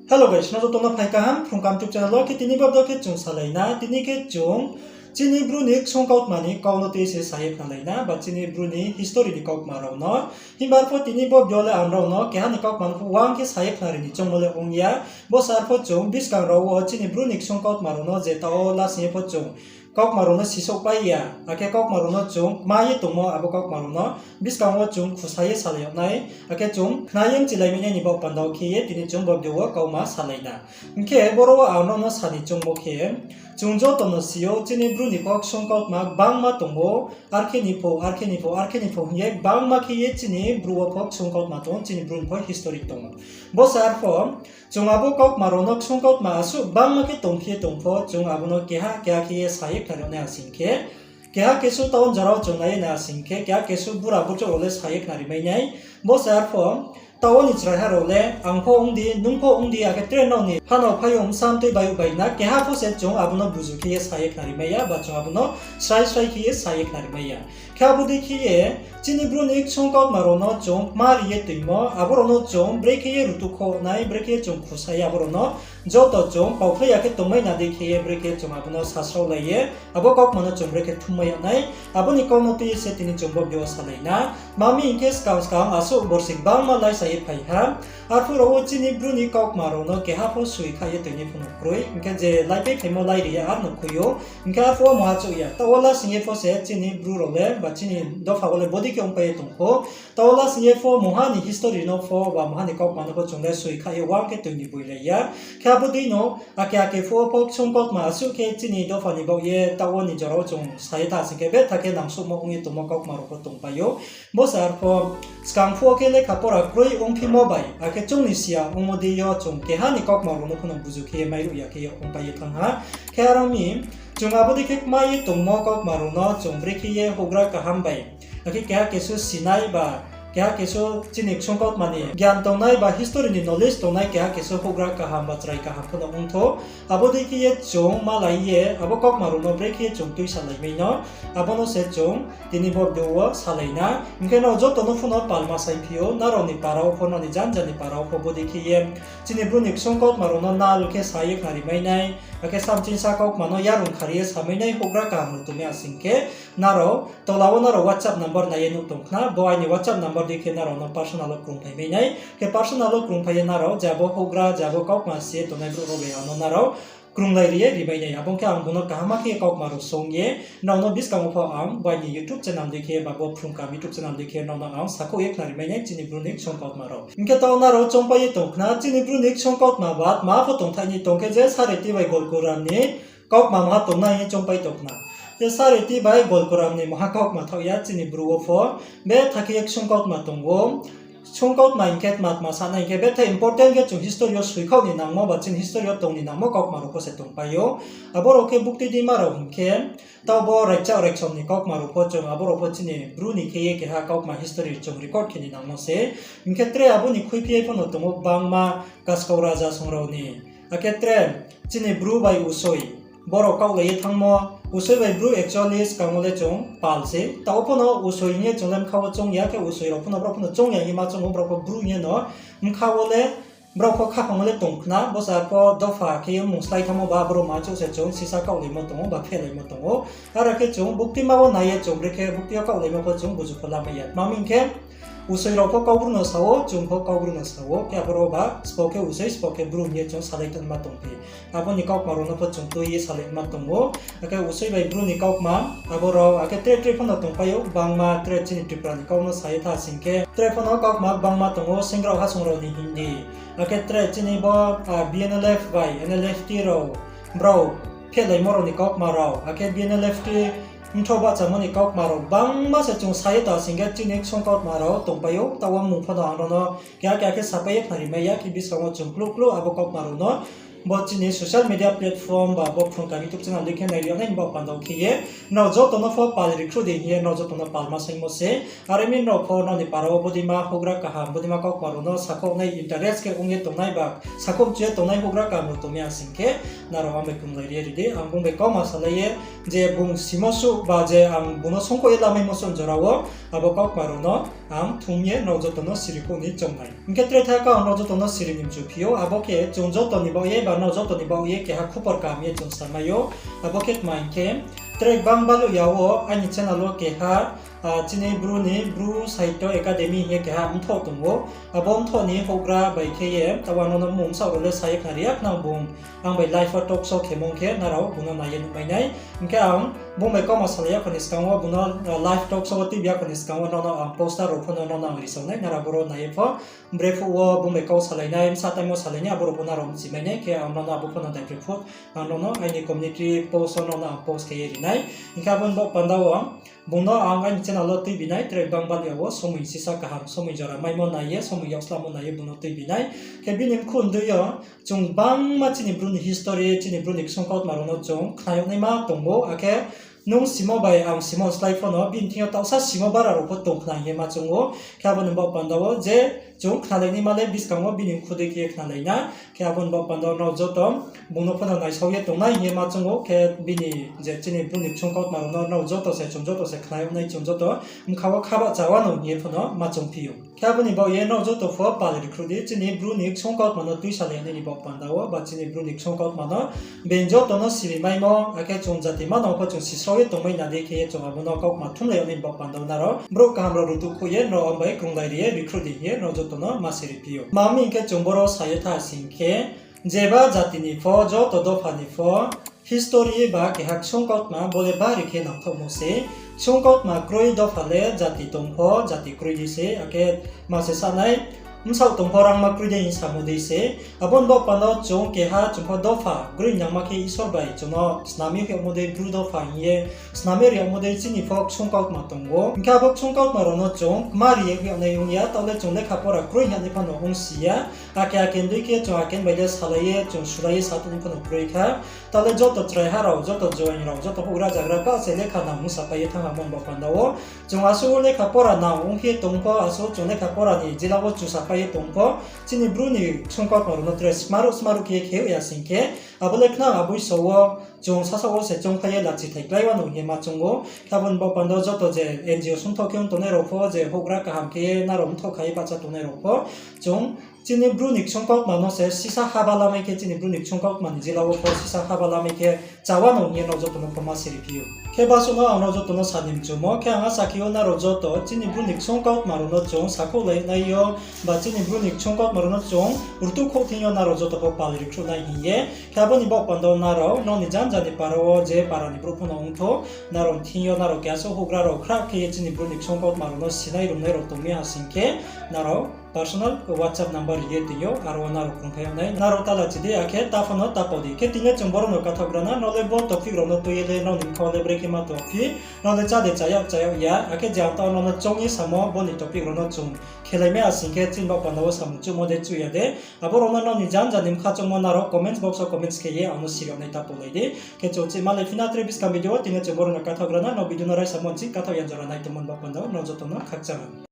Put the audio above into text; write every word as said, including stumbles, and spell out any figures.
Hello guys, nrao joto no phai kaham, Phrung Kaham YouTube channel wo khe tini bo video khe chung salai na, tini khe chung chini Bru ni ksung kautma ni kau no tui se sa ye khnalai na, ba chini Bru ni history ni kautma rao no. Himba arpho tini bo video le ang nrao no keha ni kautma no pho uang khe sa ye khnari ni choungmo le ong ya. Bo se arpho chung buskang rao wo chini Bru ni ksung kautma rao no je taoh wo lasing ye pho chung kautma rao no sisouhpai ya, akhe kautma rao no chung kma ye tongmo abo kautma rao no buskang wo chung khusa ye salai yag nai, akhe chung khna ye mchilaimai nai ni baoh panda wo khe ye tini chung bo video wo kautma salai na. Hing khe boro wo ang nrao no sa ni choungmo khe, chung joto no si ou, chini Bru ni pho ksung kautma gbangma tong ou, arkhe ni pho, arkhe ni pho, arkhe ni pho hing ye gbangma khe ye chini Bru wo pho ksung kautma tong ou, chini Bru ni pho history tong ou. Bo se arpho, chung abo kautma rao no ksung kautma asuh gbangma khe tongphi ye tong pho, chung abo no keha keha khe ye sa ye khnari yag nai asing khe, keha kesuh taoh wo jora wo chung nai ye nai asing khe, keha kesuh bura burchouh rao le sa ye khnari mai nai. Bo se arpho, taoh wo ni chraiha rao le ang pho ong di, nung pho ong di, akhe tre nrao ni hanao phaiyong bsa mtui bayu bai na, keha pho se chung abo no buzu khe ye sa ye khnari mai ya, ba chung abo no srai srai khe ye sa ye khnari mai ya. Khe abo dei khe ye, chini Bru ni ksung kautma rao no chung kma ri ye toingmo, abo rao no chung brekhe ye rutuh kho nai, brekhe ye chung khusa ye abo rao no joto chung paukhlai ya khe tongmai na dei khe ye, brekhe chung abo no sasraolai ye, abo kautma no chung brekhe thummai yag nai, abo ni kau no tui ye se tini chung bo video wo salai na. Tma mi hing khe skang skang asuh borsi gbangma laisa ye phai ha. Arphuh rao wo chini Bru ni kautma rao no keha pho soi kha ye toinai pho no kroi. Hing khe je laipai phaimo lai ri ya ar no khui ou. Hing khe arphuh wo mungha chouh ya. Taoh wo lasing ye pho se chini Bru rao le, ba chini dopha wo le bodei khe ongpai ye tong pho. Taoh wo lasing ye pho mungha ni history no pho, ba mungha ni kautma no pho chung le soi kha ye uang khe toi ni boilai ya. Khe abo dei no, ake ake phuh wo pho ksung kautma asuh khe chini dopha ni baoh ye taoh wo ni jora wo chung sa ye tha sing khe, betha khe nangsouhmo ong ye tongmo kautma rao pho tongpai ou. Bo se arpho, skang phuh wo khe lekha pora kroi ongphimo bai, akhe chung ni siya ongmo dei yo chung keha ni kautma rao no pho no buzu khe ye mairuh ya khe ye ongpai ye thanng ha. Khe aro mi, chung abo dei khe kma ye tongmo kautma rao no chung brekhe ye houhgra kaham bai, akhe keha kesuh sinai ba, keha kesuh chini ksung kautma ni gyan tongnai ba history ni knowledge tongnai keha kesuh houhgra kaham ba chrai kaham pho no ongthou. Abo dei khe ye chung malai ye abo kautma rao no brekhe ye chung tuisalaimai no, abo no se chung tini bo video wo salai na. Hing khe nrao joto no pho no palma saingphi ou, nrao ni para wo pho, nrao ni janja ni para wo pho bodei khe ye chini Bru ni ksung kautma rao no nal khe sa ye khnari mai nai, akhe samchingsa kautma no yarung khari ye samai nai houhgra kaham rao tongmai asing khe, nrao tola wo nrao WhatsApp number nai ye nuh tong khna, bo aini WhatsApp number dei khe nrao no personal wo krungphai mai nai. Khe personal wo krungphai ye nrao je abo houhgra, je abo kautma si ye tongnai brouh rao bai ang no nrao krunglai ri ye rimai nai. Abo ong khe ang bung no kaham khe ye kautma rao song ye, nrao no buskang wo pho ang bo aini YouTube channel dei khe, ba bo Phrung Kaham YouTube channel dei khe nrao no ang sakhouh ye khnari mai nai chini Bru ni ksung kautma rao. Hing khe taoh nrao choungpai ye tong khna, chini Bru ni ksung kautma ba tma pho tongthai ni tong khe je Sareti bai Golkuram ni kautma maha tongnai hing ye choungpai tong khna. Je Sareti bai Golkuram ni maha kautma thaoh ya chini Bru wo pho, betha khe ye ksung kautma tong ou. Ksung kautma hing khe tma tma sa nai hing khe, betha important khe chung history yo soikhaoh ni nangmo ba chini history yo tong ni nangmo kautma rao pho se tongpai ou. Abo rao khe bukti dima rao hing khe, taoh bo raikchak raikchom ni kautma rao pho chung, abo rao pho chini Bru ni khe ye keha kautma history chung record khe ni nangmo se. Hing khe tre abo ni khuiphi ye pho no tong ou gbangma Kaskau raja song rao ni. Akhe tre chini Bru bai Usoi, borao kaohlai ye thanngmo, Usoi bai Bru actually skang wo le chung pal se. Taoh pho no Usoi hing ye chung le bkha wo choung ya, khe Usoi rao pho no, brao pho no choung ya hing ye ma choung ou, brao pho Bru hing ye no bkha wo le, brao pho khaphang wo le tong khna, bo se arpho dopha khe ye mmung slái thanngmo ba brouh ma chouh se chung sisa kaohlaimo tong ou, ba phehlaimo tong ou. Aro khe chung buktima wo nai ye chung brekhe bukti yo kaohlaimo pho chung buzu pho lamai ya. Tma hing khe, Usoi rao pho Kaubru no sa ou, chung pho Kaubru no sa ou, khe abo rao ba sbo khe Usoi, sbo khe Bru hing ye chung salai tongma tongphi. Abo ni kautma rao no pho chung tui ye salai ma tong ou. Akhe Usoi bai Bru ni kautma, abo rao, akhe tre tre pho no tongpai ou, gbangma tre chini Tripura ni kau no sa ye tha sing khe, tre pho no kautma gbangma tong ou, Sengrao Hasong rao ni hing di. Akhe tre chini bo, ah, B N L F bai N L F T rao, brao phehlaimo rao ni kautma rao, akhe B N L F T mthoh bahchamo ni kautma rao gbangma se chung sa ye ta sing khe chini ksung kautma rao tongpai ou, taoh wo mmung pho no ang nrao no keha keha khe sapai ye khnari mai ya, khe buskang wo chung kluh kluh abo kautma rao no bo chini social media platform ba bo Phrung Kaham YouTube channel dei khe nai ri yag nai ni baoh panda wo khe ye, nrao joto no pho pal ri khruh di hing ye nrao joto no palma saingmo se. Are mi nrao pho nrao ni para wo bodeima houhgra kaham, bodeima kautma rao no sakhouh nai interest khe ong ye tongnai ba sakhouh mchu ye tongnai houhgra kaham rao tongmai ya sing khe, nrao ang bai krunglai ri ye ri di, ang bung bai kautma salai ye, je bung simo suh ba je ang bung no songkhouh ye lamaimo suh jora wo, abo kautma rao no ang thum ye nrao joto no siri khouh ni choung nai. Hing khe tre thaka ang nrao joto no siri ni mchu phi ou, abo khe chung joto ni baoh ye ba nrao joto ni baoh ye keha khupor kaham ye chung samai ou. Abo khe tma hing khe, tre gbang baluh ya wo aini channel wo keha, chini Bru ni Bru Sahitya Academy hing ye keha mthoh tong ou. Abo mthoh ni houhgra bai khe ye, taoh ang nrao no mmung bsaoh rao le sa ye khnari ya khna bung. Ang bai live wo talk show khemung khe nrao bung no nai ye nuhmai nai. Hing khe ang bung bai kauma salai ya kho ni skang wo bung no, live talk show wo tuibi ya kho ni skang wo nrao no ang poster rao pho no nrao no ang risao nai, nrao abo rao nai ye pho. Brephuh wo bung bai kau salai nai, bsa taimo salai nai, abo rao pho nrao mchimai nai, khe ang nrao no abo pho no daiphri phuh. Ang nrao no aini community post wo nrao no ang post khe ye ri nai. Hing khe abo ni baoh panda wo bung no ang aini channel wo tuibi nai, tre gbang baluh ya wo somoi sisa kaham, somoi jora maimo nai ye, somoi yakslamo nai ye bung no tuibi nai. Khe bini mkhu ndui yo chung gbangma chini Bru ni history, chini Bru ni ksung kautma rao no chung khna yag naima tong ou, akhe nung simo bai ang simo slái pho no bini thing yo taohsa simo bara rao pho tong khna hing ye ma choung ou. Khe abo ni baoh panda wo je chung khnalai naima le buskang wo bini mkhu dei khe ye khnalai na. Khe abo ni baoh panda wo nrao joto bung no pho no naisao ye tongnai hing ye ma choung ou. Khe bini je chini Bru ni ksung kautma rao no nrao joto se, chung joto se khna yag nai, chung joto bkha wo kha bahcha wanou hing ye pho no ma choung phi ou. Khe abo ni baoh ye nrao joto pho pal ri khruh di, chini Bru ni ksung kautma no tuisalai yag nai ni baoh panda wo, ba chini Bru ni ksung kautma no being joto no siri maimo, akhe chung jati manang pho chung sisrao ye tongmai na dei khe ye chung abo no kautma thumlai yag nai ni baoh panda wo nrao brouh kaham rao rutuh khouh ye nrao ang bai krunglai ri ye ri khruh di hing ye nrao joto no ma siri phi ou. Tma hing khe chung boro sa ye tha sing khe, jeba jati ni pho, joto dopha ni pho history ba keha ksung kautma bo le bari khe nangthaohmo se. Ksung kautma kroi dopha le jati tong pho jati kroi dei se, akhe ma se sa nai, bsaoh tong pho rangma kroi dei hing samo dei se. Abo ni baoh panda wo chung keha chung pho dopha groing nangma khe Isor bai chung no snam ye hoih yagmo dei Bru dopha hing ye snam ye ri yagmo dei chini pho ksung kautma tong ou. Hing khe abo ksung kautma rao no chung kma ri ye hoih yag nai ong ya, taoh le chung lekha pora kroi hing yag nai pho no ongsi ya. Ake ake ndui khe chung ake bai le salai ye chung sulai ye sa tong nai pho no kroi kha. Taoh le joto chraiha rao, joto joaing rao, joto houhgra zagra pah se lekha nang ongsapai ye thanng ha mon baoh panda wo. Chung asuh lekha pora nang ong khe tong pho, asuh chung lekha pora ni jila wo chusapai ye tong pho, chini Bru ni ksung kautma rao no tre smaruh smaruh khe khe ya sing khe, abo le khnang aboi so wo chung sasaoh wo se choungphai ye lachi thai klái wanou hing ye ma choung ou. Khe abo ni baoh panda wo joto je N G O sungthaoh khe ong tongnai rao pho, je houhgra kaham khe ye nrao mthoh kha ye bahcha tongnai rao pho, chung chini Bru ni ksung kautma no se sisa haba lamai khe, chini Bru ni ksung kautma ni jila wo pho sisa haba lamai khe cha wanou hing ye nrao joto no pho ma siri phi ou. Khe basuh no ang nrao joto no sa ni mchumo, khe ang asa khe ou nrao joto chini Bru ni ksung kautma rao no chung sakhouhlai nai yo, ba chini Bru ni ksung kautma rao no chung rtuh khouh thing yo nrao joto pho pal ri khruh nai hing ye. Khe abo ni baoh panda wo nrao, nrao ni janja ni para wo je para ni brouh pho no ong thou, nrao thing yo nrao keha suh houhgra rao khra khe ye chini Bru ni ksung kautma rao no sinai rungnai rao tong mi ha sing khe, nrao personal WhatsApp number ri ye tong ou, aro wo nrao krungphai yag nai, nrao ta lachi di, akhe ta pho no ta pau di. Khe tini le chung boro no kathaohgra na, nrao le bo topic rao no tui ye le nrao ni bkha wo le brekhe ma tong phi, nrao le chá de cha yag cha yag ya, akhe je ang taoh nrao no choung ye samo bo ni topic rao no chung khelai mai ha sing khe chini baoh panda wo samung chuhmo de chuh ya de, abo rao no nrao ni janja ni bkha choungmo nrao comments box wo comments khe ye ang no siri yag nai ta paulai di. Khe chung chih malai phi na tre buskang video wo, tini le chung boro no kathaohgra na, nrao video no raisamo nching kathaoh ya jora nai tongmo ni baoh panda wo nrao joto no khakchang ha.